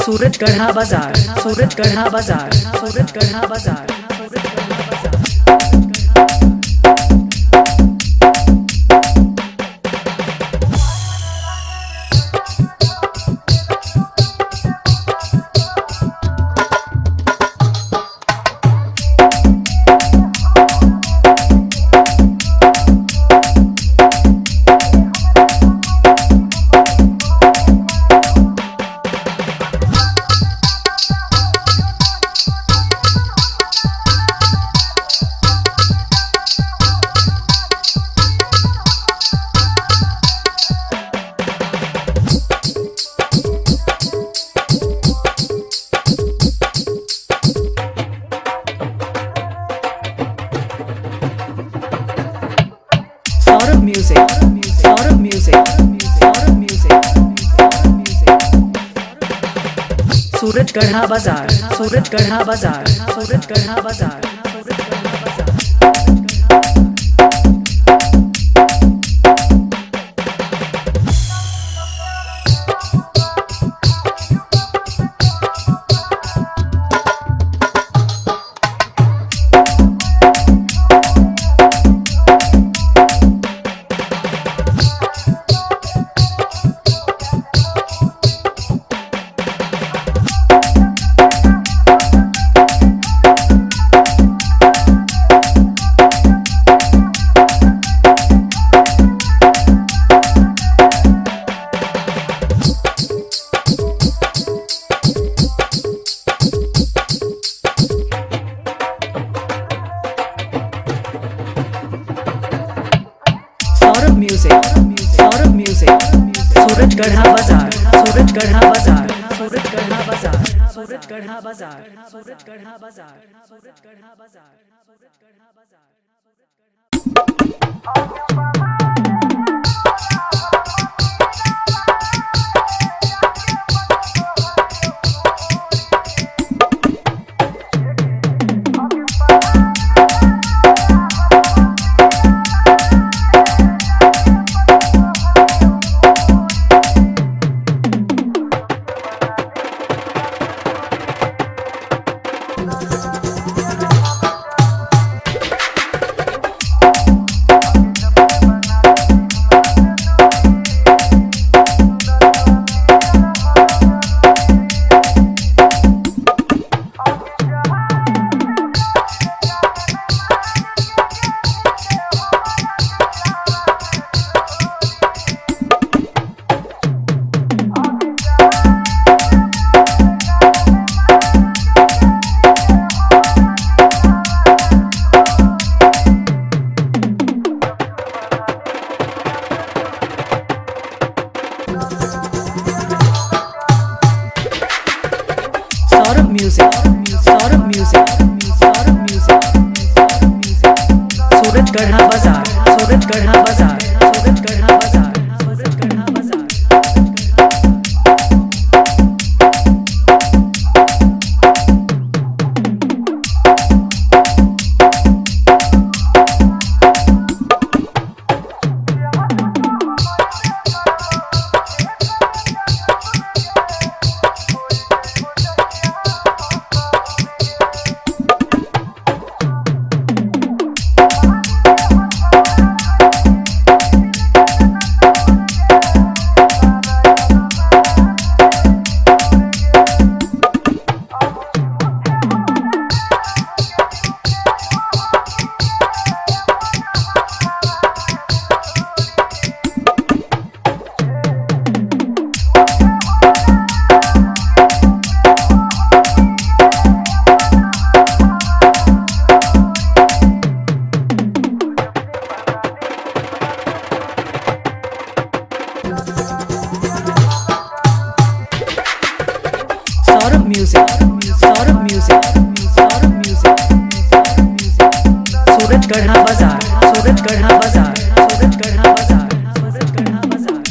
सूरजगढ़ा बाजार, सूरजगढ़ा बाजार, सूरजगढ़ा बाजार, सूरजगढ़ा बाजार। Saurabh music, Saurabh music, Saurabh music, Saurabh music. Surajgarha बाजार, सूरजगढ़ा बाजार, सूरजगढ़ा बाजार, सूरजगढ़ा बाजार। Saurabh music, Saurabh music, Surajgarha बाजार, सूरजगढ़ा बाजार, सूरजगढ़ा बाजार, सूरजगढ़ा बाजार, सूरजगढ़ा बाजार, सूरजगढ़ा बाजार, सूरजगढ़ा बाजार। Saurabh music, Saurabh music, Saurabh music, Saurabh music. Surajgarha बाजार, सूरजगढ़ा बाजार, सूरजगढ़ा बाजार, सूरजगढ़ा बाजार। Saurabh music, Saurabh music, Saurabh music, Saurabh music. Surajgarha बाजार, सूरजगढ़ा बाजार, सूरजगढ़ा बाजार, सूरजगढ़ा बाजार।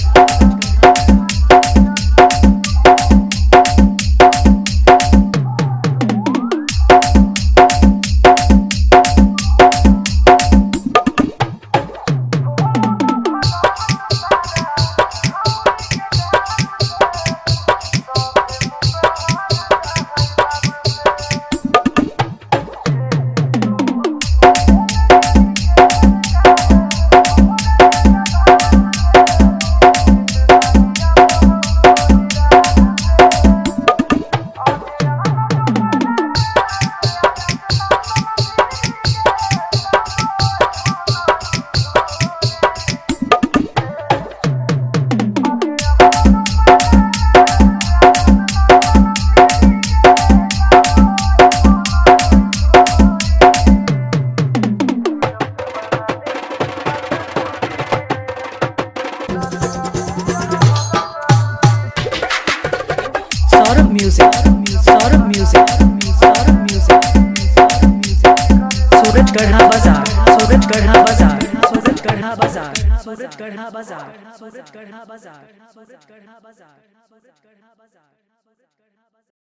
Saurabh music, Saurabh music, Saurabh music, Saurabh music. Suraj Garha Bazar, Suraj Garha Bazar, Suraj Garha Bazar, Suraj Garha Bazar, Suraj Garha Bazar, Suraj Garha Bazar, Suraj Garha Bazar.